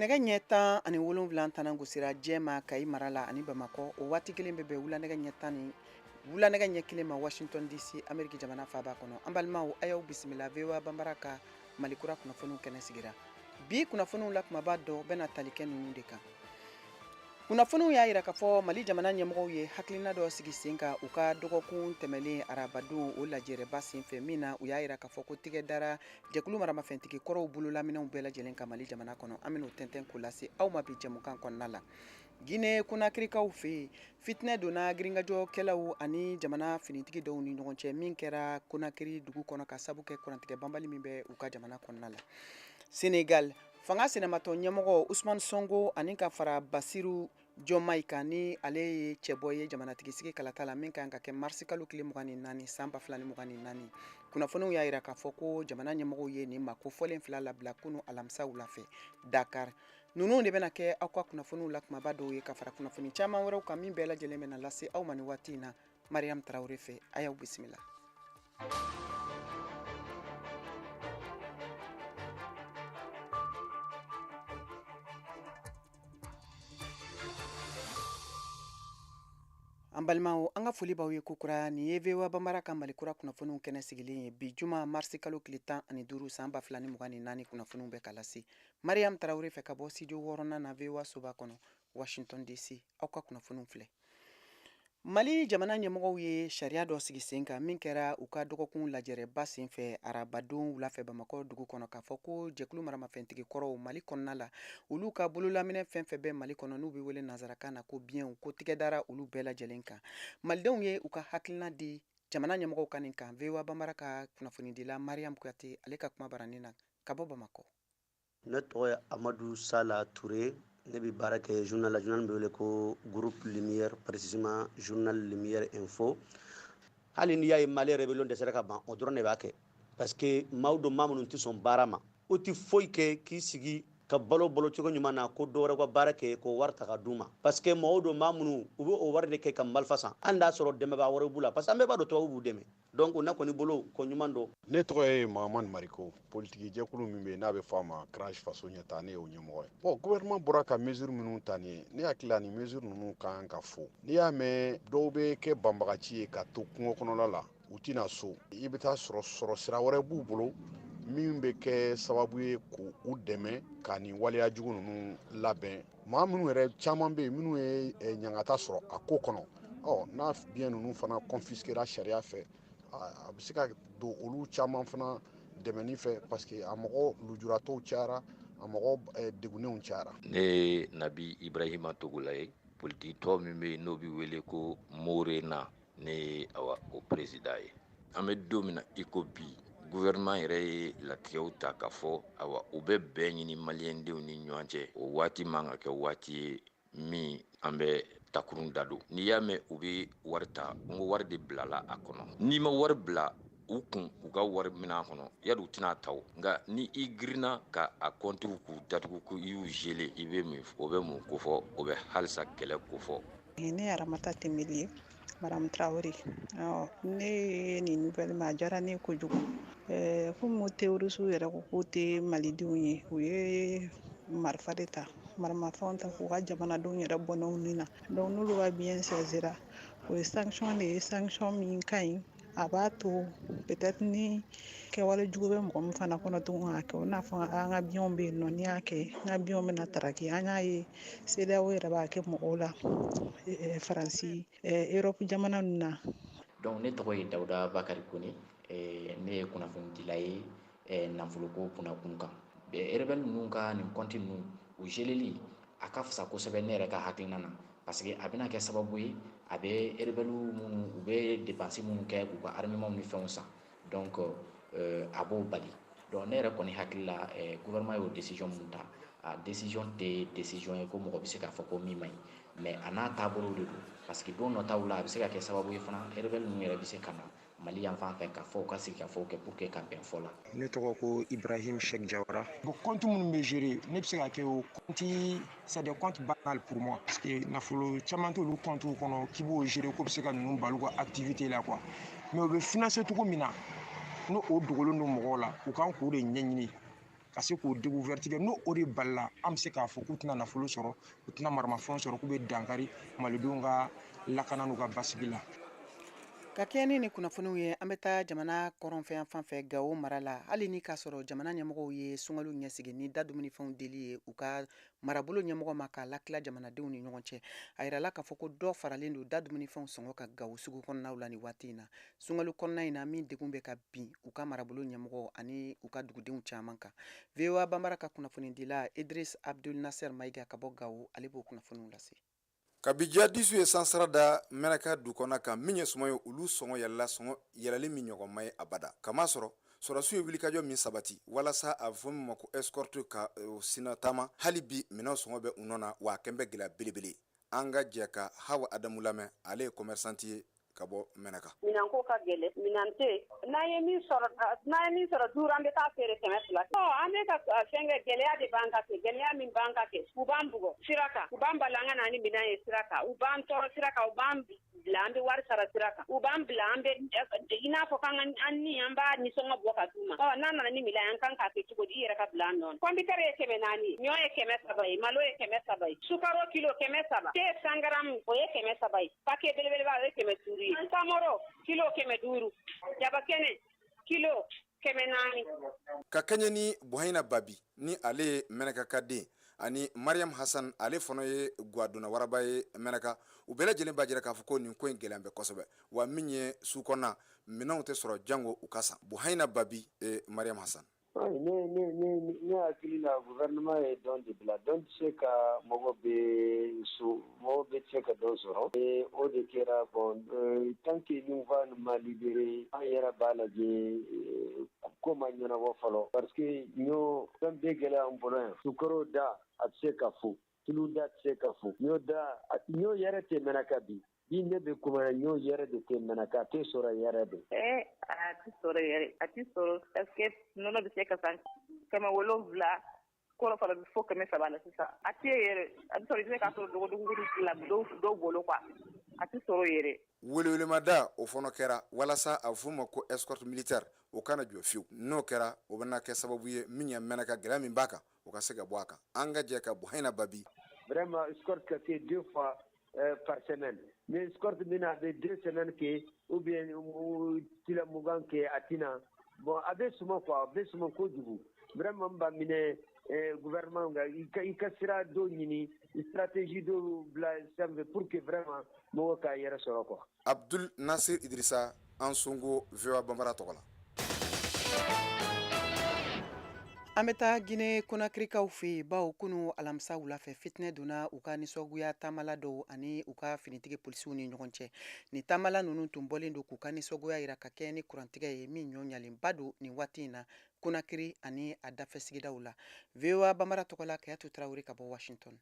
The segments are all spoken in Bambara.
Nɛgɛ ɲɛ 17 tana gosira jɛma Kayi mara la ani Bamakɔ. O waati kelen bɛ bɛn wulanɛgɛ ɲɛ tan ni wulanɛgɛ ɲɛ kelen ma Washington DC, Ameriki jamana faaba kɔnɔ. An balimaw, a y'aw bisimila VOA Banbara ka Mali kura kunnafoniw kɛnɛ sigira. Bi kunnafoniw la kumaba dɔ bɛna tali kɛ ninnu de kan. Kunnafoniw y'a yira k'a fɔ Mali jamana ɲɛmɔgɔw ye hakilina dɔ sigi sen kan u ka dɔgɔkun tɛmɛlen arabadon o lajɛrɛba senfɛ, min na u y'a yira k'a fɔ ko tigɛ dara jɛkulu maramafɛntigi kɔrɔw bololaminɛw bɛɛ lajɛlen kan Mali jamana kɔnɔ. An bɛn'o tɛntɛn k'o lase aw ma bi jɛmukan kɔnɔna la. Guinée Conakrykaw fɛ yen, fitinɛ donna girinkajɔkɛlaw ani jamana finitigi dɔw ni ɲɔgɔn cɛ min kɛra Conakry dugu kɔnɔ ka sabu kɛ kurantigɛ banbali min bɛ u ka jamana kɔnɔna la. Senegal fanga sinamatɔn ɲɛmɔgɔ Ousmane Sonko ani ka fara Basiru Diomaye kan, ni ale ye cɛbɔ ye jamanatigi sigi kalata la min kan ka kɛ marisi kalo tile 24 san 2024. Kunnafoniw y'a yira k'a fɔ ko jamana ɲɛmɔgɔw ye nin maa kofɔlen fila labila kunu alamisa wula fɛ Dakar. Ninnu de bɛna kɛ aw ka kunnafoniw la kumaba dɔw ye ka fara kunnafoni caman wɛrɛw kan min bɛɛ lajɛlen bɛna lase aw ma nin waati in na Mariam Traoré fɛ. A y'aw bisimila. An balimaw, an ka foli b'aw ye kokura. Nin ye VOA Banbara ka Mali kura kunnafoniw kɛnɛ sigilen ye bi juma marisi kalo tile 15 san 2024. Kunnafoniw bɛ ka lase Mariam Traoré fɛ ka bɔ studio wɔɔrɔnan na VOA soba kɔnɔ Washington DC. Aw ka kunnafoniw filɛ. Mali jamana ɲɛmɔgɔw ye sariya dɔ sigi sen kan min kɛra u ka dɔgɔkun lajɛrɛba senfɛ arabadon wulafɛ Bamakɔ dugu kɔnɔ, k'a fɔ ko jɛkulu maramafɛntigi kɔrɔw Mali kɔnɔna la, olu ka bololaminɛ fɛn fɛn bɛ Mali kɔnɔ n'u bɛ wele nansarakan na ko biens, ko tigɛ dara olu bɛɛ lajɛlen kan. Malidenw ye u ka hakilina di jamana ɲɛmɔgɔw ka nin kan. VOA Banbara ka kunnafonidila Mariam Kuyate, ale ka kuma baranin na ka bɔ Bamakɔ. Ne tɔgɔ ye Amadu Sala Ture. Ne bɛ baara kɛ journal la, journal bɛ wele ko Groupe Lumière, précisément journal Lumière Info. Hali n'i y'a ye Mali rébellion dɛsɛra ka ban, o dɔrɔn de b'a kɛ, parce que maaw don, maa minnu tɛ sɔn baara ma, u tɛ foyi kɛ k'i sigi ka balo balo cogo ɲuman na, ko dɔ wɛrɛ ka baara kɛ k'o wari ta ka d'u ma, parce que mɔgɔw don, maa minnu u bɛ o wari de kɛ ka marifa san. Hali n'a sɔrɔ dɛmɛbaa wɛrɛ b'u la, parce que an bɛɛ b'a dɔn tubabuw b'u dɛmɛ. Donc ne kɔni bolo, ko ɲuman don. Ne tɔgɔ ye Mahamani Mariko. Politiki jɛkulu min bɛ yen n'a bɛ fɔ a ma CRAJ Faso ɲɛta, ne y'o ɲɛmɔgɔ ye. Bon, gouvernement bɔra ka mesure minnu ta nin ye, ne hakili la nin mesure ninnu ka kan ka fo. N'i y'a mɛn dɔw bɛ kɛ banbagaci ye ka to kungo kɔnɔla la, u tɛna so, i bɛ taa sɔrɔ sira wɛrɛ b'u bolo min bɛ kɛ sababu ye k'u dɛmɛ ka nin waleya jugu ninnu labɛn. Maa minnu yɛrɛ caman bɛ yen minnu ye ɲangata sɔrɔ a ko kɔnɔ, ɔ n'a biens ninnu fana confisquera sariya fɛ, a bɛ se ka don olu caman fana dɛmɛni fɛ, parce que a mɔgɔ lujuratɔw cayara, a mɔgɔ degunnenw cayara. Ne ye Nabi Ibrahima Togola ye. Politiki tɔn min bɛ yen n'o bɛ wele ko Morena, ne ye awa o président ye. An bɛ don min na i ko bi, gouvernement yɛrɛ ye latigɛw ta k'a fɔ awa u bɛ bɛn ɲini maliyɛndenw ni ɲɔgɔn cɛ. O waati man ka kɛ waati ye min an bɛ takurun da don. N'i y'a mɛn u bɛ wari ta, n ko wari de bilala a kɔnɔ. N'i ma wari bila u kun u ka wari minɛn kɔnɔ, yali u tɛna ta o. Nka ni i girinna ka a kɔntiw k'u datugu, ko i y'u geler, i bɛ mun, o bɛ mun kofɔ? O bɛ halisa kɛlɛ kofɔ. Ne ye Aramata Tembeli ye, Madame Traoré. Ne ye nin nouvelle mɛn, a diyara ne ye kojugu. Komi terroristes yɛrɛ ko k'u tɛ malidenw ye, u ye marifa de ta, maramafɛnw ta k'u ka jamanadenw yɛrɛ bɔnɛ u ni na. Donc n'olu ka biens saisira, o ye sanction de ye, sanction min ka ɲi. A b'a to peut-être ni kɛwale jugu bɛ mɔgɔ min fana kɔnɔ tugun k'a kɛ, o n'a fɔ an ka biens bɛ yen nɔ, n'i y'a kɛ n ka biens bɛna traquer. An y'a ye CEDEAO yɛrɛ b'a kɛ mɔgɔw la, Faransi, Europe jamana ninnu na. Donc ne tɔgɔ ye Dawuda Bakari Kone, ne ye kunnafonidila ye nafoloko kunnakun kan. Rebelle ninnu ka nin compte ninnu u geleli, a ka fisa kosɛbɛ ne yɛrɛ ka hakilina na, parce que a bɛna kɛ sababu ye a bɛ rebelle minnu u bɛ dépense minnu kɛ k'u ka armement ni fɛnw san, donc a b'o bali. Donc ne yɛrɛ kɔni hakili la, gouvernement y'o décision mun ta, a décision tɛ décision ye ko mɔgɔ bɛ se k'a fɔ ko min man ɲi, mais a n'a taabolo de don, parce que don nataw la a bɛ se ka kɛ sababu ye fana rebelle ninnu yɛrɛ bɛ se ka na Mali yan fan fɛ k'a fɔ u ka sigi ka fɔ kɛ pour que ka bɛn fɔ la. Ne tɔgɔ ko Ibrahim Cheikh Jawara. Bon, compte minnu bɛ gérer, ne bɛ se ka kɛ o compte, c'est des comptes banals pour moi, parce que nafolo caman t'olu compte kɔnɔ k'i b'o gérer ko bɛ se ka ninnu bali u ka activité la quoi. Mais u bɛ financer cogo min na, n'o o dogolen don mɔgɔw la, u kan k'o de ɲɛɲini. Ka se k'o découverte kɛ, n'o o de balila, an bɛ se k'a fɔ k'u tɛna nafolo sɔrɔ, u tɛna maramafɛnw sɔrɔ, k'u bɛ dankari malidenw ka lakana n'u ka basigi la. Ka kɛɲɛ ni nin kunnafoniw ye, an bɛ taa jamana kɔrɔnfɛ fan fɛ, Gawo mara la. Hali ni k'a sɔrɔ jamana ɲɛmɔgɔw ye sunkalo ɲɛsigi ni da dumunifɛnw deli ye u ka marabolo ɲɛmɔgɔ ma k'a latila jamanadenw ni ɲɔgɔn cɛ, a yirala k'a fɔ ko dɔ faralen don da dumunifɛnw sɔngɔ ka Gawo sugu kɔnɔnaw la nin waati in na, sunkalo kɔnɔna in na, min degun bɛ ka bin u ka marabolo ɲɛmɔgɔ ani u ka dugudenw caman kan. VOA Banbara ka kunnafonidila Idris Abdul Nasser Mayiga ka bɔ Gawo, ale b'o kunnafoniw lase. Kabi jihadisiw ye sansara da Mɛnaka du kɔnɔ kan, min ye suman ye, olu sɔngɔ yɛlɛla, sɔngɔ yɛlɛli min ɲɔgɔn ma ye abada, kamasɔrɔ sɔrɔdasiw ye wulikajɔ min sabati walasa a bɛ fɔ min ma ko escorte ka sina taama, hali bi minɛn sɔngɔ bɛ u nɔ na, wa a kɛn bɛ gɛlɛya belebele. An ka jɛ ka Hawa Adamu lamɛn, ale ye commerçante ye ka bɔ Mɛnaka. Minɛnko ka gɛlɛn, minɛn tɛ yen. N'an ye min sɔrɔ 5, an bɛ taa feere 200. An bɛ ka fɛn kɛ, gɛlɛya de b'an kan kɛ. Gɛlɛya min b'an kan kɛ, u b'an bugɔ sira kan, u b'an bali an ka na ni minɛn ye sira kan, u b'an tɔɔrɔ sira kan, u b'an bila an bɛ wari sara sira kan, u b'an bila an bɛ i n'a fɔ k'an ka an ni an b'a nisɔngɔ bɔ ka d'u ma. Ɔ, n'a nana ni minɛn ye, an kan k'a kɛ cogo di? I yɛrɛ ka bila an nɔ na. Pɔmpitɛri ye 400 ye, ɲɔ ye 300 ye, malo ye 300 ye, sukaro kilo 300, te 100 grammes o ye 300 ye, paquet belebeleba o ye 500 ye, samoro kilo 500, jaba kɛnɛ kilo 400. Ka kɛɲɛ ni Buhayina Babi, ni ale ye Mɛnɛka ka den, ani Mariam Hasan, ale fana ye gwadonna waraba ye Mɛnɛka, u bɛɛ lajɛlen b'a jira k'a fɔ ko nin ko in gɛlɛya bɛ kosɛbɛ, wa min ye su kɔnɔna minɛnw tɛ sɔrɔ jango u ka san. Buhayina Babi e Mariam Hasan. Ne hakili la, gouvernement ye dɔn de bila. Dɔn tɛ se ka mɔgɔ bɛ so, mɔgɔ bɛ se ka dɔ sɔrɔ. O de kɛra. Bon, tant que Numva ma libéré, an yɛrɛ b'a lajɛ ko ma ɲɛnabɔ fɔlɔ, parce que ɲɔ fɛn bɛɛ gɛlɛya an bolo yan. Sukaro da a tɛ se ka fo, tulu da tɛ se ka fo, ɲɔ da, ɲɔ yɛrɛ tɛ Mɛnaka bi. Bi ne bɛ kuma, ɲɔ yɛrɛ de tɛ Mɛnaka, a tɛ sɔrɔ yɛrɛ de. A tɛ sɔrɔ yɛrɛ, a tɛ sɔrɔ, parce que nɔnɔ bɛ se ka san 700, kɔrɔ fana bɛ fo 300 la sisan. A tɛ yɛrɛ, a bɛ sɔrɔ, i bɛ se k'a sɔrɔ dɔgɔdugukuru la dɔw bolo quoi, a tɛ sɔrɔ yɛrɛ. Welewelemada o fana kɛra walasa a bɛ f'o ma ko escorte militaire, o kana jɔ fiyewu. N'o kɛra, o bɛna kɛ sababu ye min ye Mɛnaka gɛlɛya min b'a kan, o ka se ka bɔ a kan. An ka jɛ ka Buhayina Babi. Vraiment, escorte ka kɛ deux fois par semaine, mais escorte bɛna a bɛ 2 semaines kɛ ou bien tila 20 kɛ, a tɛna. Bon, a bɛ suma quoi, a bɛ suma kojugu. Vraiment, n b'a minɛ gouvernement i ka sira dɔ ɲini, stratégie dɔ bila sanfɛ pour que vraiment mɔgɔ k'a yɛrɛ sɔrɔ quoi. Abdul Nasir Idrissa Ansongo, VOA Banbara tɔgɔ la. An bɛ taa Gine Konakirikaw fɛ yen, bawo kunu alamisa wula fɛ, fitinɛ donna u ka nisɔngoya taamala dɔw ani u ka finitigi polisiw ni ɲɔgɔn cɛ. Nin taamala ninnu tun bɔlen don k'u ka nisɔngoya jira ka kɛ ni kurantigɛ ye min ɲɔ ɲalenba don nin waati in na Konakiri ani a dafɛ sigidaw la. VOA Banbara tɔgɔ la, Kayatu Tarawele ka bɔ Washington.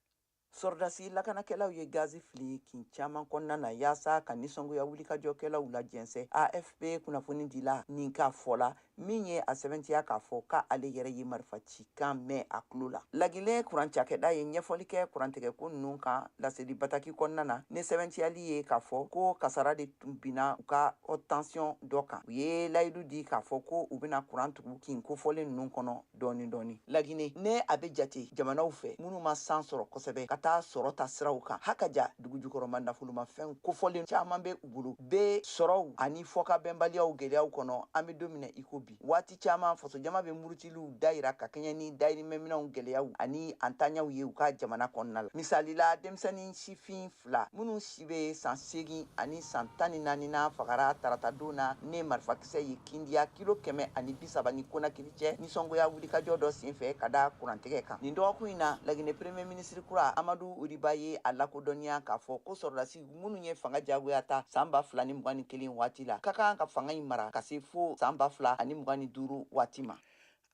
Sɔrɔdasi lakanakɛlaw ye gazi fili kin caman kɔnɔna na yaasa ka nisɔngoya wulikajɔkɛlaw la jɛnsɛ. AFP kunnafoni dila nin k'a fɔ la min ye a sɛbɛntiya k'a fɔ k'ale yɛrɛ ye marifa cikan mɛn a tulo la. Laginɛ kuran cakɛda ye ɲɛfɔli kɛ kurantigɛko ninnu kan laseli bataki kɔnɔna na, ni sɛbɛntiyali ye k'a fɔ ko kasara de tun binna u ka haute tension dɔ kan. U ye layidu di k'a fɔ ko u bɛna kuran tugu kin kofɔlen ninnu kɔnɔ dɔɔni dɔɔni. Laginɛ ne a bɛ jate jamanaw fɛ minnu ma san sɔrɔ kosɛbɛ ka taa sɔrɔ ta siraw kan, hakaja dugujukɔrɔma nafolomafɛn kofɔlen caman bɛ u bolo bɛ sɔrɔw ani fɔkabɛnbaliyaw gɛlɛyaw kɔnɔ. An bɛ don min na i ko bi, waati caman fasojama bɛ murutiliw dayira ka kɛɲɛ ni dayirimɛminɛw gɛlɛyaw ani an taɲaw ye u ka jamana kɔnɔna la. Misali la, denmisɛnnin sifin fila minnu si bɛ san 8 ani san 14 na fagara taratadon na ne marifakisɛ ye Kindiya, kilo 130 ni Konakiri cɛ, nisɔngoya wulikajɔ dɔ senfɛ ka da kurantigɛ kan. Nin dɔgɔkun in na, Laginɛ premier ministre kura Amadu Uriba ye a lakodɔnniya k'a fɔ ko sɔrɔdasi minnu ye fanga jagoya ta san 2021 waati la, ka kan ka fanga in mara ka se fo san 2025 waati ma.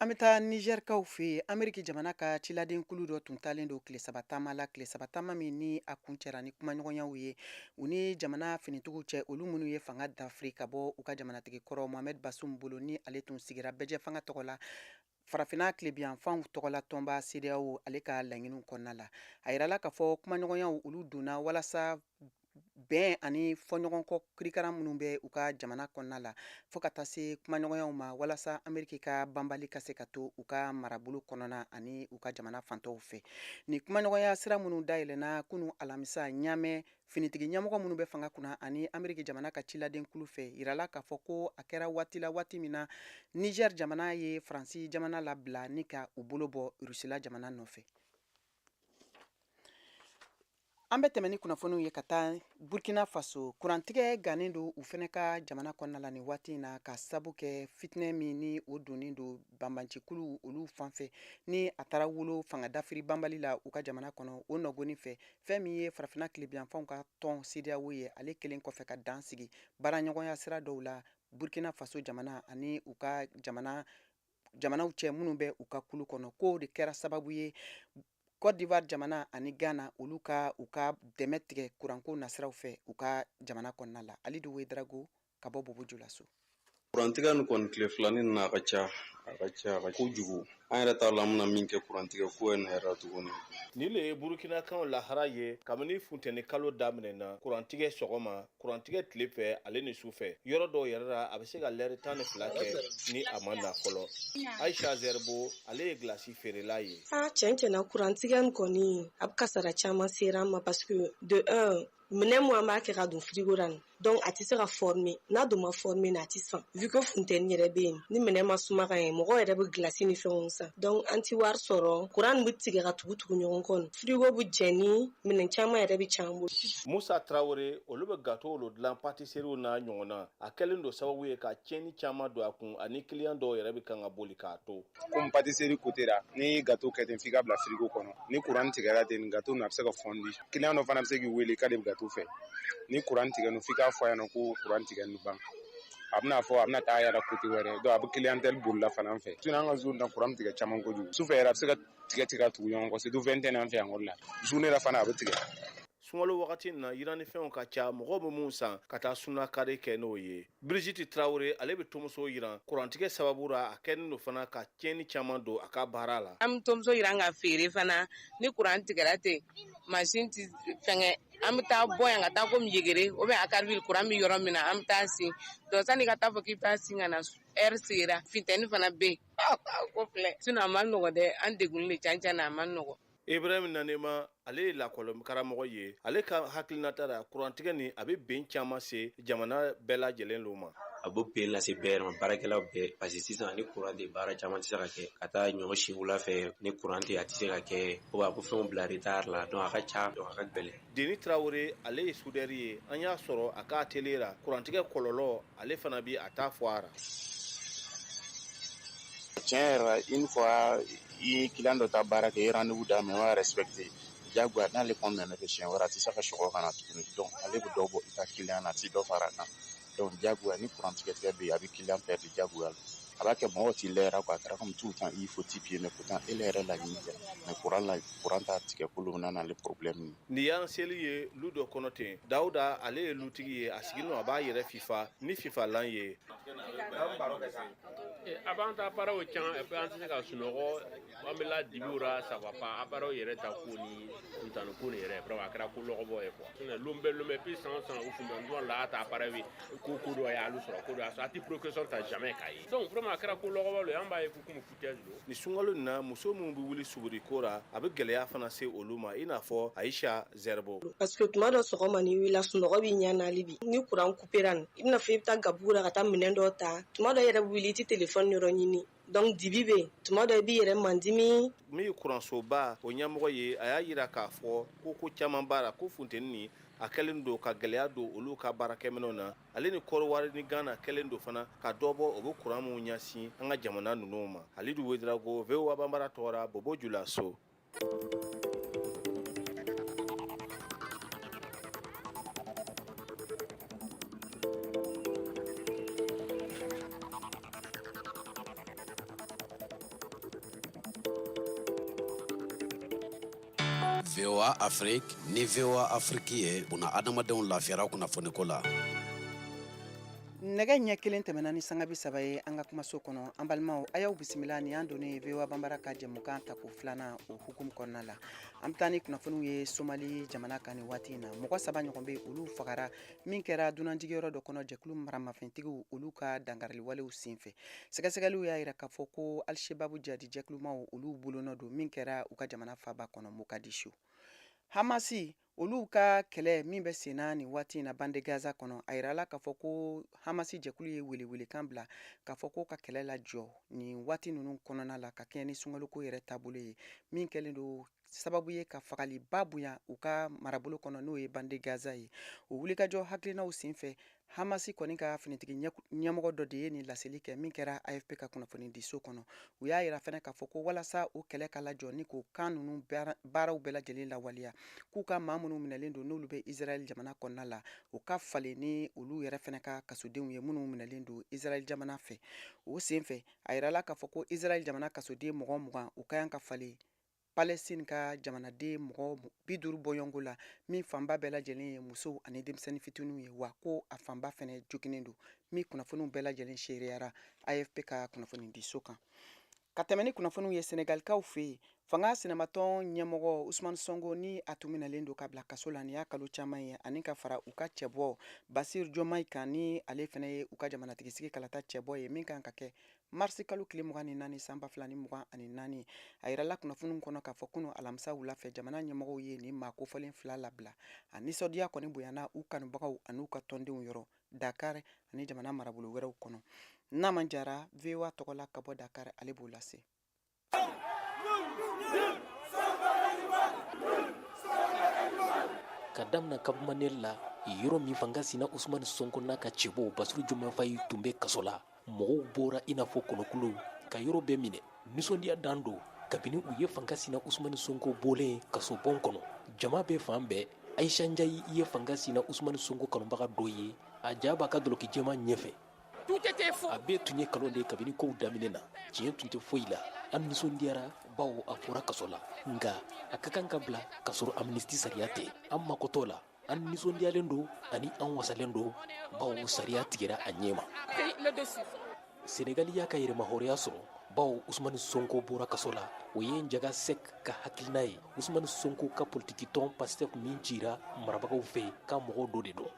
An bɛ taa Nizɛrikaw fɛ yen. Ameriki jamana ka ciladen kulu dɔ tun talen don tile 3 taama la, tile 3 taama min ni a kun cɛra ni kumaɲɔgɔnyaw ye u ni jamana finitigiw cɛ, olu minnu ye fanga dafiri ka bɔ u ka jamanatigi kɔrɔ Mohamed Bazoum bolo, ni ale tun sigira bɛɛjɛ fanga tɔgɔ la, Farafinna tilebiyanfanw tɔgɔla tɔnba CEDEAO, ale ka laɲiniw kɔnɔna la. A yirala k'a fɔ kumaɲɔgɔnyaw olu donna walasa Bɛn ani fɔɲɔgɔnkɔ kirikara minnu bɛ u ka jamana kɔnɔna la, fo ka taa se kumaɲɔgɔnyaw ma walasa Ameriki ka banbali ka se ka to u ka marabolo kɔnɔna ani u ka jamana fantɔw fɛ. Ni kumaɲɔgɔnya sira minnu dayɛlɛnna kunu alamisa Ɲamɛ, finitigi ɲɛmɔgɔ minnu bɛ fanga kunna ani Ameriki jamana ka ciladenkulu fɛ, yirala k'a fɔ ko a kɛra waati la, waati min na Niger jamana ye Faransi jamana labila ni ka u bolo bɔ Rusila jamana nɔfɛ. An bɛ tɛmɛ ni kunnafoniw ye ka taa Burkina Faso. Kurantigɛ gannen don u fɛnɛ ka jamana kɔnɔna la nin waati in na, ka sabu kɛ fitinɛ min ni o donnen don banbancikulu olu fan fɛ, ni a taara wolo fanga dafiri banbali la u ka jamana kɔnɔ. O nɔgɔni fɛ, fɛn min ye farafinna tilebinyanfanw ka tɔn CEDEAO ye, ale kelen kɔfɛ ka dan sigi baaraɲɔgɔnya sira dɔw la Burkina Faso jamana ani u ka jamanaw cɛ minnu bɛ u ka kulu kɔnɔ. K'o de kɛra sababu ye Côte d'Ivoire jamana ani Ghana olu ka u ka dɛmɛ tigɛ kuranko nasiraw fɛ u ka jamana kɔnɔna la. Alidu Wedrago ka bɔ Bobo Julaso. Kurantigɛ nin kɔni tile filanin na, a ka ca, a ka ca, a ka kojugu. An yɛrɛ t'a la an bɛna min kɛ kurantigɛ ko in yɛrɛ tuguni. Nin le ye Burukinakaw lahara ye kabini funteni kalo daminɛna. Kurantigɛ sɔgɔma, kurantigɛ tile fɛ, ale ni su fɛ. Yɔrɔ dɔw yɛrɛ la, a bɛ se ka lɛri 12 kɛ ni a ma na fɔlɔ. Aisha Zerbo, ale ye gilasi feerela ye. A tiɲɛ tiɲɛ na, kurantigɛ nin kɔni, a bɛ kasara caman sera an ma, parce que de un, minɛn mun an b'a kɛ ka don frigo la nin, donc a tɛ se ka former. N'a dun ma former na, a tɛ san, vu que funteni yɛrɛ bɛ yen. Ni minɛn ma suma ka ɲɛ, mɔgɔw yɛrɛ bɛ gilasi ni fɛnw san, donc an ti wari sɔrɔ. Kuran nin bɛ tigɛ ka tugu tugu ɲɔgɔn kɔ, frigo bɛ jɛni, minɛn caman yɛrɛ bɛ can bolo. Musa Tarawele, olu bɛ gâteau lo dilan pâtisserie n'a ɲɔgɔn na. A kɛlen don sababu ye ka tiɲɛni caman don a kun, ani client dɔw yɛrɛ bɛ kan ka boli k'a to. Komi pâtisserie côté la, n'i ye gâteau kɛ ten f'i ka bila frigo kɔnɔ, ni kuran tigɛra ten, gâteau nin a bɛ se ka fondre. Client dɔ fana bɛ se k'i wele k'ale bɛ gâteau fɛ, ni kuran tigɛ no, f'i k'a fɔ a ɲɛna ko kuran tigɛ ni ban. A bɛna fɔ a bɛna taa yɛrɛ côté wɛrɛ, donc a bɛ clientèle bolila fana fɛ. Sinon an ka zone na, kuran bɛ tigɛ caman kojugu. Sufɛ yɛrɛ, a bɛ se ka tigɛ tigɛ ka tugu ɲɔgɔn kɔ, surtout 21 an fɛ yan kɔrɔ la. Journée la fana, a bɛ tigɛ. Sunkalo wagati na, yiranifɛnw ka ca, mɔgɔw bɛ mun san ka taa sunakari kɛ n'o ye. Brigitte Traoré, ale bɛ tomuso yiran. Kurantigɛ sababu ra, a kɛlen don fana ka tiɲɛni caman don a ka baara la. An bɛ tomuso yiran ka feere fana. Ni kuran tigɛra ten, mansin ti fɛngɛ. An bɛ taa bɔ yan ka taa komi Yegere ou bien Akarville, kuran bɛ yɔrɔ min na, an bɛ taa sin. Donc sani ka taa fɔ k'i bɛ taa sin ka na, heure sera, funteni fana bɛ yen. Ko filɛ, sinon a ma nɔgɔ dɛ, an degunnen de can can na, a ma nɔgɔ. Ibrahim Nanema, ale ye lakɔli karamɔgɔ ye. Ale ka hakilinata la, kurantigɛ nin a bɛ ben caman se jamana bɛɛ lajɛlen lo ma. A bɛ ben lase bɛɛ ma, baarakɛlaw bɛɛ, parce que sisan ni kuran tɛ, baara caman tɛ se ka kɛ. Ka taa ɲɔ si wula fɛ, ni kuran tɛ, a tɛ se ka kɛ, ou a bɛ fɛnw bila retard la, donc a ka ca, donc a ka gɛlɛn. Deni Traoré, ale ye soudeur ye. An y'a sɔrɔ a ka atelier la. Kurantigɛ kɔlɔlɔ, ale fana bi a t'a fɔ a ra. Tiɲɛ yɛrɛ la, une fois i ye client dɔ ta baara kɛ, i ye rendez-vous d'a ma, i m'a respecté, diyagoya n'ale kɔni nana kɛ siɲɛ wɛrɛ, a tɛ se ka sɔgɔ ka na tuguni. Donc ale bɛ dɔ bɔ i ka client na, a tɛ dɔ fara a kan. Donc diyagoya ni kuran tigɛ tigɛ bɛ yen, a bɛ client perdre diyagoya la. A b'a kɛ mɔgɔw t'i lɛra quoi, a kɛra comme tout le temps i faut t'i pied, mais pourtant e yɛrɛ laɲini tɛ, mais kuran la, kuran t'a tigɛ kolo bɛ na n'ale problème ye. Nin y'an seli ye lu dɔ kɔnɔ ten. Dawuda, ale ye lutigi ye. A sigilen don, a b'a yɛrɛ fifa ni fifalan ye. A b'an ta appareil can, et puis an tɛ se ka sunɔgɔ, an bɛ la dibiw ra, ça va pas. Appareil yɛrɛ ta ko ni funtani ko nin yɛrɛ, vraiment a kɛra ko lɔgɔbɔ ye quoi. Sinon lon bɛɛ lon bɛɛ, puis san o san o funtani tuma la, a ta appareil bɛ ko dɔ y'alu sɔrɔ, ko dɔ y'a sɔrɔ, a tɛ précaution ta jamais k'a ye. Donc vraiment a kɛra ko lɔgɔbɔ lo ye, an b'a ye ko komi foutaise lo. Ni sunkalo nin na, muso minnu bɛ wuli subiri ko ra, a bɛ gɛlɛya fana se olu ma, i n'a fɔ Aisha Zerbo. Parce que tuma dɔ sɔgɔma, n'i wulila, sunɔgɔ b'i ɲɛ na hali bi. Ni kuran coupera nin, i bɛna fɔ i bɛ taa gabugu la ka taa minɛn dɔ ta. Tuma dɔ i yɛrɛ bɛ wuli, i tɛ téléphone yɔrɔ ɲini, donc dibi bɛ yen, tuma dɔ i b'i yɛrɛ mandimi. Min ye kuransoba o ɲɛmɔgɔ ye, a y'a yira k'a fɔ ko caman b'a la, ko funteni nin a kɛlen don ka gɛlɛya don olu ka baarakɛminɛw na. Ale ni Kɔrɔwari ni Ghana kɛlen don fana ka dɔ bɔ o bɛ kuran minnu ɲɛsin an ka jamana ninnu ma. Alidu Wedrago, VOA Banbara tɔgɔra, Bobo Julaso. VOA Afrique ni VOA Afrique ye buna adamadenw lafiyara kunnafoniko la. Nɛgɛ ɲɛ 1 tɛmɛna ni sanga 30 ye an ka kumaso kɔnɔ. An balimaw, a y'aw bisimila nin y'an donnen ye VOA Banbara ka jɛmukan tako filanan o hukumu kɔnɔna la. An bɛ taa ni kunnafoniw ye Somali jamana kan nin waati in na. Mɔgɔ 3 ɲɔgɔn bɛ, olu fagara min kɛra dunanjigiyɔrɔ dɔ kɔnɔ jɛkulu maramafɛntigiw olu ka dankariliwalew senfɛ. Sɛgɛsɛgɛliw y'a jira k'a fɔ ko Al-Shabaab jadi jɛkulumaw olu bolonɔ don min kɛra u ka jamana faaba kɔnɔ Mogadishu. Hamasi olu ka kɛlɛ min bɛ senna nin waati in na bande Gaza kɔnɔ, a yirala k'a fɔ ko Hamasi jɛkulu ye welewelekan bila k'a fɔ ko ka kɛlɛ lajɔ nin waati ninnu kɔnɔna la ka kɛɲɛ ni sunkaloko yɛrɛ taabolo ye min kɛlen don sababu ye ka fagaliba bonya u ka marabolo kɔnɔ, n'o ye bande Gaza ye. O wulikajɔ hakilinaw senfɛ, Hamasi kɔni ka finitigi ɲɛmɔgɔ dɔ de ye nin laseli kɛ min kɛra AFP ka kunnafonidiso kɔnɔ. U y'a yira fɛnɛ k'a fɔ ko walasa o kɛlɛ ka lajɔ ni k'o kan ninnu baaraw bɛɛ lajɛlen lawaleya, k'u ka maa minnu minɛlen don n'olu bɛ Israɛl jamana kɔnɔna la, u ka falen ni olu yɛrɛ fɛnɛ ka kasodenw ye minnu minɛlen don Israɛl jamana fɛ. O senfɛ, a yirala k'a fɔ ko Israɛl jamana kasoden mɔgɔ 20, u ka kan ka falen Palestine ka jamanaden mɔgɔ 50 bɔɲɔgɔnko la, min fanba bɛɛ lajɛlen ye musow ani denmisɛnnin fitininw ye, wa ko a fanba fɛnɛ joginnen don, min kunnafoniw bɛɛ lajɛlen seereyara AFP ka kunnafonidiso kan. Ka tɛmɛ ni kunnafoniw ye Senegalikaw fɛ yen, fanga sinamatɔn ɲɛmɔgɔ Ousmane Sonko ni a tun minɛlen don ka bila kaso la nin y'a kalo caman ye, ani ka fara u ka cɛbɔ Bassirou Diomaye kan, ni ale fɛnɛ ye u ka jamanatigisigi kalata cɛbɔ ye min kan ka kɛ marisi kalo tile 24 san 2024. A yirala kunnafoniw kɔnɔ k'a fɔ kunu alamisa wula fɛ, jamana ɲɛmɔgɔw ye nin maa kofɔlen fila labila. A nisɔndiya kɔni bonyana u kanubagaw an'u ka tɔndenw yɔrɔ Dakar ani jamana marabolo wɛrɛw kɔnɔ. Nama Jara, VOA tɔgɔ la ka bɔ Dakar, ale b'o lase. Ka damina Cap Manuel la, yɔrɔ min fanga sina Usumani Sonko n'a ka cɛbɔw Basiru Jomayi Fayi tun bɛ kaso la, mɔgɔw bɔra i n'a fɔ kɔnɔkulu ka yɔrɔ bɛɛ minɛ. Nisɔndiya dan don kabini u ye fanga sina Usumani Sonko bɔlen kasobon kɔnɔ. Jama bɛ fan bɛɛ. Ayisa Njayi ye fanga sina Usumani Sonko kanubaga dɔ ye. A ja b'a ka dɔlɔki jɛman ɲɛfɛ. A bɛɛ tun ye nkalon de ye kabini kow daminɛ na. Tiɲɛ tun tɛ foyi la. An nisɔndiyara bawo a bɔra kaso la, nka a ka kan ka bila ka sɔrɔ amnistie sariya tɛ. An mako t'o la. An nisɔndiyalen don ani an wasalen don bawo sariya tigɛra a ɲɛma. Senegali y'a ka yɛrɛmahɔrɔnya sɔrɔ bawo Usumani Sonko bɔra kaso la. O ye Njaga Sek ka hakilina ye. Usumani Sonko ka politikitɔn Pastef min cira marabagaw fɛ ka mɔgɔw dɔ de don.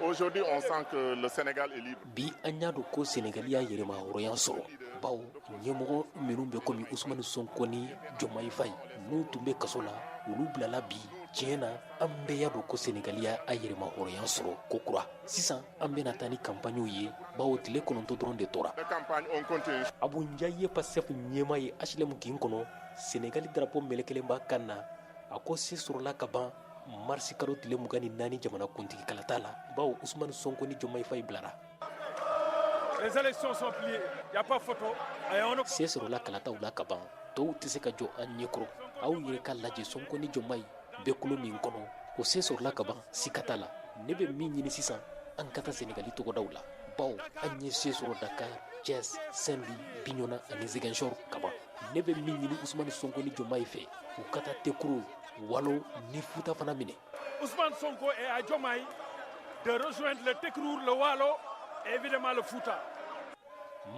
Aujourd'hui, on sent que le Sénégal est libre. Bi an y'a dɔn ko Senegali y'a yɛrɛmahɔrɔnya sɔrɔ bawo ɲɛmɔgɔ minnu bɛ komi Usumani Sonko ni Jomayi Fayi n'u tun bɛ kaso la, olu bilala bi. Tiɲɛ na, an bɛɛ y'a dɔn ko Senegali y'a yɛrɛmahɔrɔnya sɔrɔ ko kura. Sisan an bɛna taa ni kanpaɲiw ye bawo tile 9 dɔrɔn de tora. Abu Njayi ye Pastef ɲɛmaa ye HLM kin kɔnɔ. Senegali drapeau melekelen b'a kan na. A ko se sɔrɔla ka ban marisi kalo tile 24 jamanakuntigi kalata la bawo Usumani Sonko ni Jomayi Fayi bilara. Les élections sont pliées, y a pas photo. Se sɔrɔla kalataw la ka ban, tɔw tɛ se ka jɔ an ɲɛkɔrɔ. Aw yɛrɛ ka lajɛ Sonko ni Jomayi bɛ kulu min kɔnɔ, o se sɔrɔla ka ban, sika t'a la. Ne bɛ min ɲini sisan, an ka taa Senegali togodaw la bawo an ye se sɔrɔ Dakar, Thiès, Saint-Louis, Bignona ani Ziguinchor ka ban. Ne bɛ min ɲini Usumani Sonko ni Jomayi fɛ, u ka taa Tekuru, Walo ni Futa fana minɛ. Ousmane Sonko et à Diomaye de rejoindre le Tekrour, le Walo et évidemment le Fouta.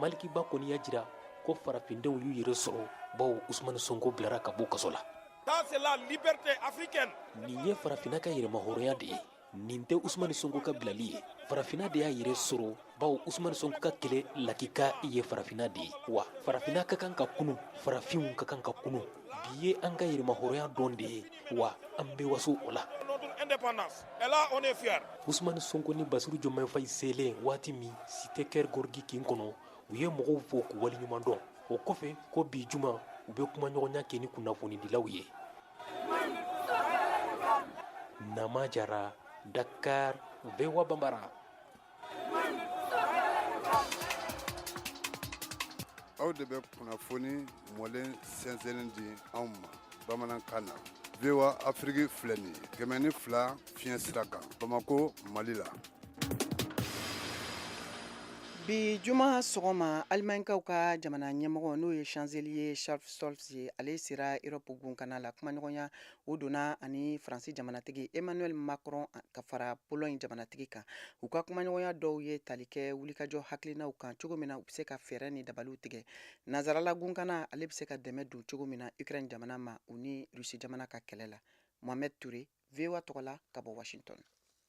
Maliki Ba kɔni y'a jira ko farafindenw y'u yɛrɛ sɔrɔ bawo Usumani Sonko bilara ka bɔ kaso la. Ça c'est la liberté africaine. Nin ye farafinna ka yɛrɛmahɔrɔnya de ye. Nin tɛ Usumani Sonko ka bilali ye. Farafinna de y'a yɛrɛ sɔrɔ bawo Usumani Sonko ka kɛlɛ lakika ye farafinna de ye. Wa farafinna ka kan ka kunu, farafinw ka kan ka kunu. Bi ye an ka yɛrɛmahɔrɔnya don de ye, wa an bɛ waso o la. Usumani Sonko ni Basiru Jomayi Fayi selen waati min Cité Keur Gorgui kin kɔnɔ, u ye mɔgɔw fo k'u waleɲuman dɔn. O kɔfɛ ko bi juma u bɛ kumaɲɔgɔnya kɛ ni kunnafonidilaw ye. Nama Jara, Dakar, VOA Bambara. Aw de bɛ kunnafoni mɔlen sɛnsɛnnen di anw ma bamanankan na. VOA Afrique filɛ nin ye 102 fiɲɛ sira kan, Bamakɔ, Mali la. Bi juma sɔgɔma, Alimaɲikaw ka jamana ɲɛmɔgɔ, n'o ye chancelier Olaf Scholz ye, ale sera Europe gunkana la. Kumaɲɔgɔnya o donna ani Faransi jamanatigi Emmanuel Macron ka fara Pologne jamanatigi kan. U ka kumaɲɔgɔnya dɔw ye tali kɛ wulikajɔ hakilinaw kan, cogo min na u bɛ se ka fɛɛrɛ ni dabaliw tigɛ Nazarala gunkana ale bɛ se ka dɛmɛ don cogo min na Ukraine jamana ma, u ni Rusi jamana ka kɛlɛ la. Mohamed Touré, VOA tɔgɔ la ka bɔ Washington.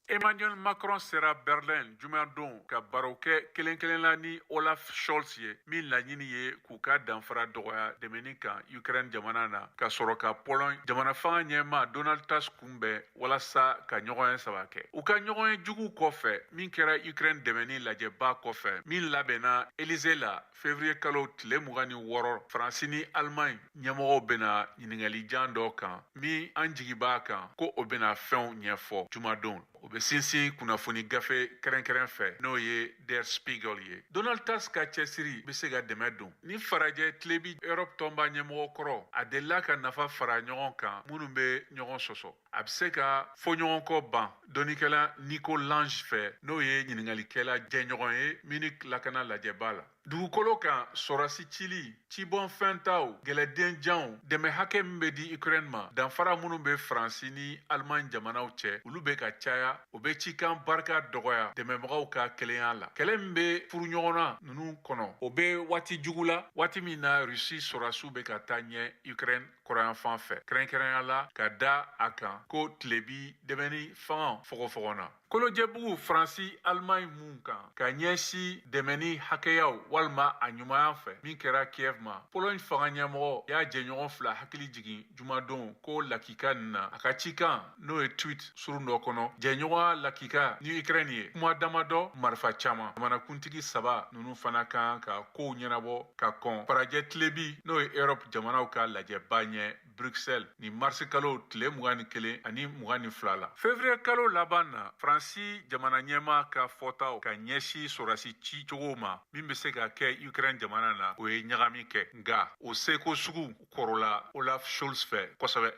Emmanuel Macron sera Berlin jumadon ka baro kɛ kelen kelen la ni Olaf Scholz ye, min laɲini ye k'u ka danfara dɔgɔya dɛmɛni kan Ukraine jamana na, ka sɔrɔ ka Pologne jamana fanga ɲɛmaa Donald Tusk kunbɛn walasa ka ɲɔgɔnye saba kɛ. U ka ɲɔgɔnye jugu kɔfɛ min kɛra Ukraine dɛmɛni lajɛba kɔfɛ min labɛnna Elysée la février kalo tile 26, Faransi ni Allemagne ɲɛmɔgɔw bɛna ɲininkali jan dɔ kan min an jigi b'a kan ko o bɛna fɛnw ɲɛfɔ jumadon. O bɛ sinsin kunnafoni gafe kɛrɛnkɛrɛn fɛ, n'o ye Der Spiegel ye. Donald Tusk ka cɛsiri bɛ se ka dɛmɛ don ni farajɛ tilebi Europe tɔnba ɲɛmɔgɔ kɔrɔ. A delila ka nafa fara ɲɔgɔn kan minnu bɛ ɲɔgɔn sɔsɔ. A bɛ se ka fɔɲɔgɔnkɔ ban dɔnnikɛla Nico Lange fɛ, n'o ye ɲininkalikɛla jɛɲɔgɔn ye Munich lakana lajɛba la. Dugukolo kan sɔrɔsi cili, cibɔnfɛntaw, gɛlɛdenjanw, dɛmɛ hakɛ min bɛ di Ukraine ma, danfara minnu bɛ Faransi ni Allemagne jamanaw cɛ, olu bɛ ka caya. O bɛ cikan barika dɔgɔya dɛmɛbagaw ka kelenya la. Kɛlɛ min bɛ furuɲɔgɔnna ninnu kɔnɔ, o bɛ waati jugu la, waati min na Russie sɔrɔsiw bɛ ka taa ɲɛ Ukraine kɔrɔnyanfan fɛ, kɛrɛnkɛrɛnya la ka da a kan ko tilebi dɛmɛni fanga fɔgɔfɔgɔ na. Kolojɛbugu Faransi Allemagne mun kan ka ɲɛsin dɛmɛni hakɛyaw walima a ɲumanya fɛ min kɛra Kiev ma, Pologne fanga ɲɛmɔgɔ y'a jɛɲɔgɔn fila hakili jigin jumadon ko lakika nin na a ka cikan, n'o ye tweet surun dɔ kɔnɔ: jɛɲɔgɔnya lakika ni Ukraine ye, kuma damadɔ, marifa caman. Jamanakuntigi saba ninnu fana kan ka kow ɲɛnabɔ ka kɔn farajɛ tilebi, n'o ye Europe jamanaw ka lajɛba ɲɛ Bruxelles ni marisi kalo tile 21 ani 22 la. Février kalo laban na, Faransi jamana ɲɛmaa ka fɔtaw ka ɲɛsin sɔrɔsi ci cogo ma min bɛ se ka kɛ Ukraine jamana na, o ye ɲagami kɛ, nka o seko sugu kɔrɔla Olaf Scholz fɛ kosɛbɛ.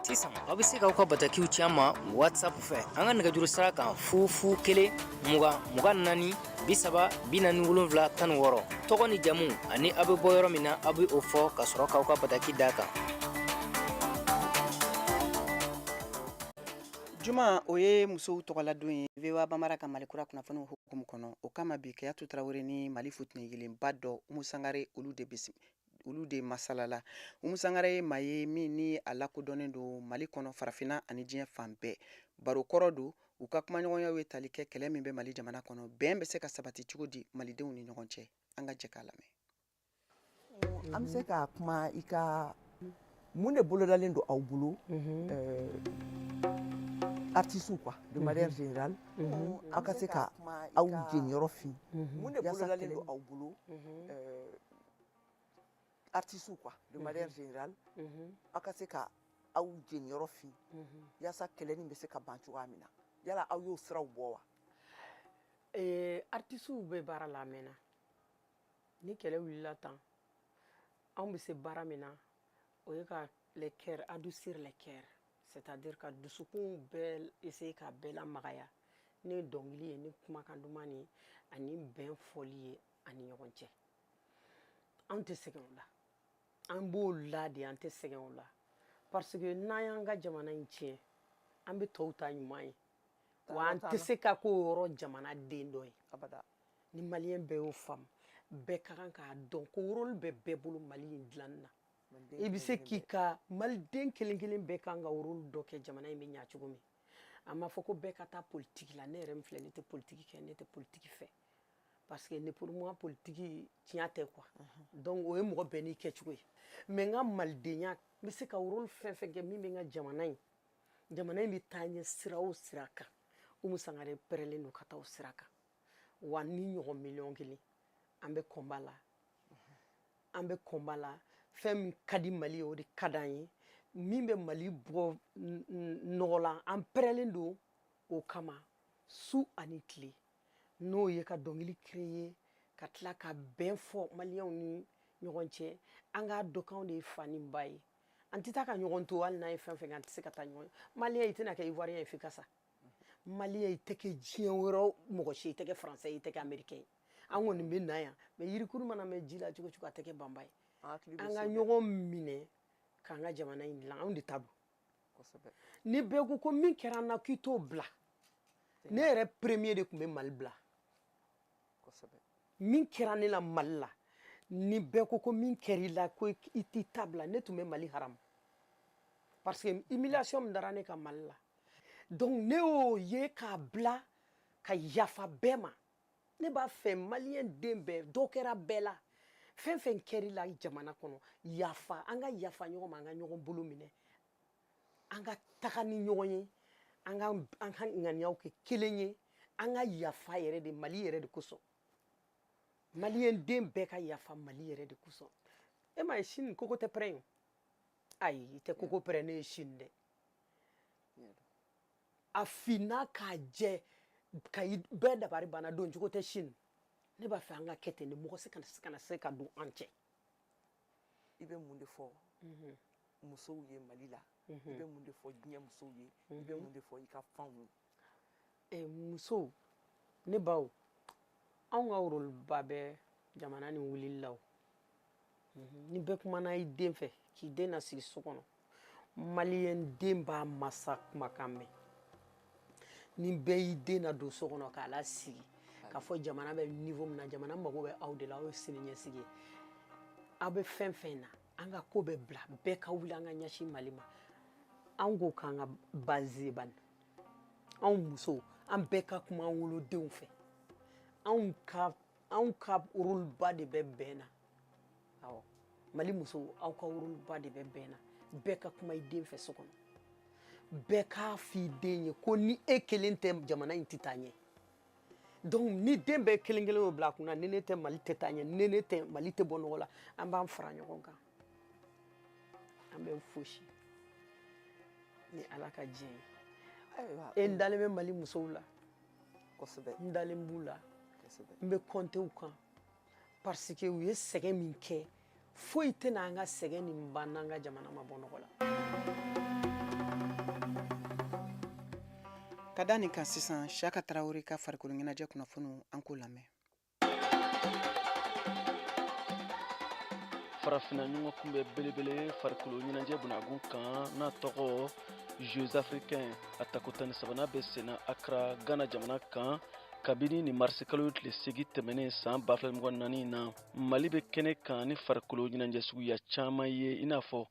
Sisan aw bɛ se k'aw ka batakiw ci an ma WhatsApp fɛ an ka nɛgɛjuru sira kan: 0 0 1 20 24 30 47 16. Tɔgɔ ni jamu ani aw bɛ bɔ yɔrɔ min na, aw bɛ o fɔ ka sɔrɔ k'aw ka bataki da kan. Juma, o ye musow tɔgɔladon ye VOA Bambara ka Mali kura kunnafoniw hukumu kɔnɔ. O kama bi, Keyatu Tarawele ni Mali futinɛ yelenba dɔ, Umu Sangare, olu de masalala. Umu Sangare ye maa ye min ni a lakodɔnnen don Mali kɔnɔ, farafinna ani diɲɛ fan bɛɛ. Baro kɔrɔ don. U ka kumaɲɔgɔnyaw ye tali kɛ kɛlɛ min bɛ Mali jamana kɔnɔ, bɛn bɛ se ka sabati cogo di malidenw ni ɲɔgɔn cɛ. An ka jɛ k'a lamɛn. An bɛ se ka kuma i ka mun de bolodalen don aw bolo, artistes quoi, de manière générale, aw ka se ka aw jeniyɔrɔ fin? Mun de bolodalen don aw bolo, artistes quoi, de manière générale, aw ka se ka aw jeniyɔrɔ fin yaasa kɛlɛ nin bɛ se ka ban cogoya min na? Yala aw y'o siraw bɔ wa? Artistes bɛ baara la a mɛnna. Ni kɛlɛ wulila tan, anw bɛ se baara min na, o ye ka les cœurs adoucir, les cœurs, c'est-à-dire ka dusukun bɛɛ essayer ka bɛɛ lamagaya ni dɔnkili ye, ni kumakan duman ni ani bɛn fɔli ye ani ɲɔgɔn cɛ. Anw tɛ sɛgɛn o la, an b'o la de, an tɛ sɛgɛn o la, parce que n'an y'an ka jamana in tiɲɛ, an bɛ tɔw ta ɲuman ye wa an tɛ se ka k'o yɔrɔ jamana den dɔ ye. Ni maliyɛn bɛɛ y'o faamu, bɛɛ ka kan k'a dɔn ko rôle bɛ bɛɛ bolo Mali in dilanni na. I bɛ se k'i ka maliden kelen kelen bɛɛ kan ka rôle dɔ kɛ jamana in bɛ ɲa cogo min. A ma fɔ ko bɛɛ ka taa politique la. Ne yɛrɛ min filɛ, ne tɛ politique kɛ, ne tɛ politique fɛ, parce que ne, pour moi, politique tiɲɛ tɛ quoi. Donc o ye mɔgɔ bɛɛ n'i kɛcogo ye. Mais n ka malidenya, n bɛ se ka rôle fɛn fɛn kɛ min bɛ n ka jamana in bɛ taa ɲɛ sira o sira kan, Umu Sangare pɛrɛlen don ka taa o sira kan. Wa ni ɲɔgɔn miliyɔn 1, an bɛ combat la, an bɛ combat la. Fɛn min ka di Mali ye, o de ka d'an ye. Min bɛ Mali bɔ nɔgɔ la, an pɛrɛlen don o kama su ani tile, n'o ye ka dɔnkili créer ka tila ka bɛn fɔ maliyɛnw ni ɲɔgɔn cɛ. An k'a dɔn k'anw de ye fa ni ba ye. An tɛ taa ka ɲɔgɔn to, hali n'an ye fɛn fɛn kɛ, an tɛ se ka taa ɲɔgɔn ye. Maliyɛn, i tɛna kɛ Ivoirien ye f'i ka sa. Maliyɛn, i tɛ kɛ diɲɛ wɛrɛ mɔgɔ si, i tɛ kɛ Français ye, i tɛ kɛ Américain ye. An kɔni bɛ na yan, mais yirikuru mana mɛn ji la cogo cogo, a tɛ kɛ banba ye. An ka ɲɔgɔn minɛ k'an ka jamana in dilan, anw de ta don. Ni bɛɛ ko ko min kɛra an na k'i t'o bila, ne yɛrɛ premier de tun bɛ Mali bila. Min kɛra ne la Mali la, ni bɛɛ ko ko min kɛra i la ko i t'i ta bila, ne tun bɛ Mali haramu, parce que humiliation min dara ne kan Mali la. Donc ne y'o ye k'a bila ka yafa bɛɛ ma. Ne b'a fɛ maliyɛn den bɛɛ, dɔ kɛra bɛɛ la, fɛn fɛn kɛr'i la jamana kɔnɔ, yafa, an ka yafa ɲɔgɔn ma, an ka ɲɔgɔn bolo minɛ, an ka taga ni ɲɔgɔn ye, an ka an ka ŋaniyaw kɛ kelen ye, an ka yafa yɛrɛ de Mali yɛrɛ de kosɔn. Maliyɛn den bɛɛ ka yafa Mali yɛrɛ de kosɔn. E m'a ye sini koko tɛ pɛrɛn ye? Ayi, i tɛ koko pɛrɛn ne ye sini dɛ. A finna k'a jɛ ka bɛɛ dabari banna, don cogo tɛ sini. Ne b'a fɛ an ka kɛ ten de, mɔgɔ si kana se ka don an cɛ. I bɛ mun de fɔ musow ye Mali la? I bɛ mun de fɔ diɲɛ musow ye? I bɛ mun de fɔ i ka fanw ye? Musow, ne baw, anw ka rôle ba bɛ jamana ni wulili la o. Ni bɛɛ kumana i den fɛ k'i den nasigi so kɔnɔ, maliyɛn den b'a masa kumakan mɛn. Ni bɛɛ y'i den nadon so kɔnɔ k'a lasigi k'a fɔ jamana bɛ niveau min na, jamana mago bɛ aw de la, aw ye sini ɲɛsigi ye, aw bɛ fɛn fɛn na, an ka ko bɛɛ bila, bɛɛ ka wuli an ka ɲɛsin Mali ma. An k'o k'an ka base ye bani. Anw musow, an bɛɛ ka kuma an wolodenw fɛ. Anw ka rôle ba de bɛ bɛn na. Awɔ, Mali musow, aw ka rôle ba de bɛ bɛn na. Bɛɛ ka kuma i den fɛ so kɔnɔ, bɛɛ k'a f'i den ye ko ni e kelen tɛ, jamana in tɛ taa ɲɛ. Donc ni den bɛɛ kelen kelen y'o bila a kunna, ni ne tɛ, Mali tɛ taa ɲɛ, ni ne tɛ, Mali tɛ bɔ nɔgɔ la, an b'an fara ɲɔgɔn kan, an bɛ fosi ni Ala ka diɲɛ ye. E, n dalen bɛ Mali musow la, n dalen b'u la, n bɛ compter u kan, parce que u ye sɛgɛn min kɛ, foyi tɛna an ka sɛgɛn nin ban n'an ka jamana ma bɔ nɔgɔ la. Ka da nin kan sisan, Siyaka Tarawele ka farikolo ɲɛnajɛ kunnafoniw, an k'o lamɛn. Farafina ɲɔgɔn kunbɛ belebele farikolo ɲɛnajɛ bunagun kan, n'a tɔgɔ Jeux africains, a tako 13nan bɛ senna Accra, Ghana jamana kan, kabini ni marisikalo tile 8 tɛmɛnen san 2024 na. Mali bɛ kɛnɛ kan ni farikolo ɲɛnajɛ suguya caman ye, i n'a fɔ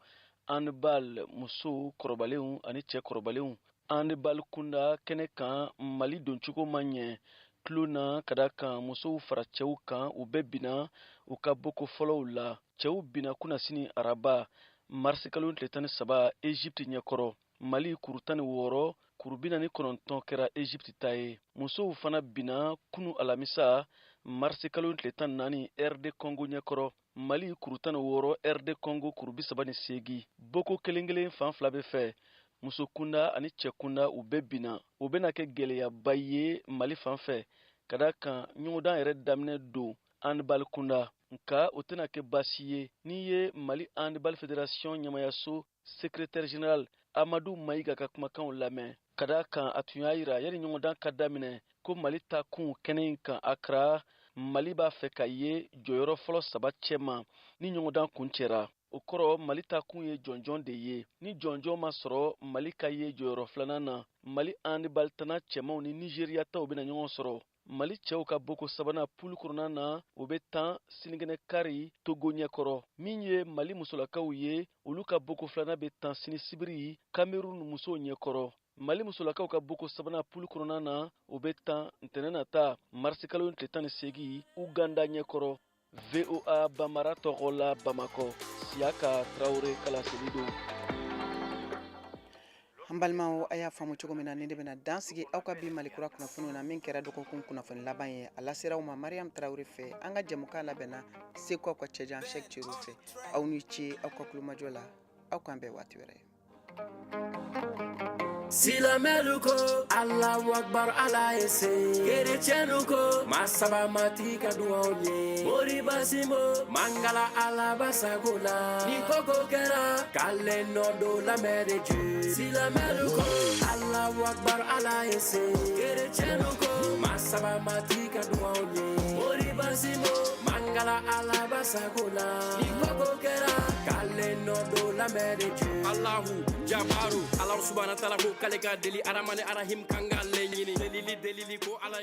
handball musow kɔrɔbalenw ani cɛ kɔrɔbalenw. Handball kunda kɛnɛ kan, Mali doncogo ma ɲɛ tulon na, ka da kan musow fara cɛw kan, u bɛɛ binna u ka boko fɔlɔw la. Cɛw binna kunasini araba marisikalo tile 13 Egypte ɲɛkɔrɔ. Mali kuru 16, kuru 49 kɛra Egypte ta ye. Musow fana binna kunu alamisa marisikalo tile 14 RD Congo ɲɛkɔrɔ. Mali kuru 16, RD Congo kuru 38. Boko kelen kelen fan fila bɛ fɛ, muso kunda ani cɛ kunda, u bɛɛ binna. O bɛna kɛ gɛlɛyaba ye Mali fan fɛ, ka da kan ɲɔgɔndan yɛrɛ daminɛ don handball kunda. Nka o tɛna kɛ baasi ye n'i ye Mali handball fédération ɲɛmayaso secrétaire général Amadu Mayiga ka kumakanw lamɛn, ka da kan a tun y'a yira yanni ɲɔgɔndan ka daminɛ ko Mali ta kun kɛnɛ in kan Accra, Mali b'a fɛ ka ye jɔyɔrɔ fɔlɔ saba cɛma ni ɲɔgɔndan kuncɛra. O kɔrɔ, Mali ta kun ye jɔnjɔn de ye. Ni jɔnjɔn ma sɔrɔ, Mali ka ye jɔyɔrɔ filanan na. Mali handball tana cɛmanw ni Nigeriya taw bɛna ɲɔgɔn sɔrɔ. Mali cɛw ka boko sabanan poule kɔnɔna na, o bɛ tan sinikɛnɛ kari Togo ɲɛkɔrɔ. Min ye Mali musolakaw ye, olu ka boko filanan bɛ tan sini sibiri Cameroun musow ɲɛkɔrɔ. Mali musolakaw ka boko sabanan poule kɔnɔna na, o bɛ tan ntɛnɛn nata marisikalo tile 18 Uganda ɲɛkɔrɔ. VOA Bambara tɔgɔ la Bamakɔ, Siyaka Tarawele ka laseli don. An balimaw, a y'a faamu cogo min na, ni de bɛna dan sigi aw ka bi Malikura kunnafoniw na, min kɛra dɔgɔkun kunnafoni laban ye. A lasera aw ma Mariam Tarawele fɛ. An ka jɛmukan labɛnna Seko aw ka cɛjan Cheick Cero fɛ. Aw ni ce aw ka kulomajɔ la. Aw k'an bɛn waati wɛrɛ. Silamɛlu ko Alahu akbar, Ala ye se. Kerecɛnu ko masaba matigi ka duwaw ye. Moriba Simo mangala Ala basago la. Ni koko kɛra k'ale nɔ don la main de Dieu. Silamɛlu ko Alahu akbar, Ala ye se. Kerecɛnu ko masaba matigi ka duwaw ye. Moriba Simo mangala Ala basago la. Ni koko kɛra k'ale nɔ don la main de Dieu. Allahu jabaru, Ala subahana taala ko k'ale ka deli Aramani Arahim kan k'ale ɲini delili delili ko Ala.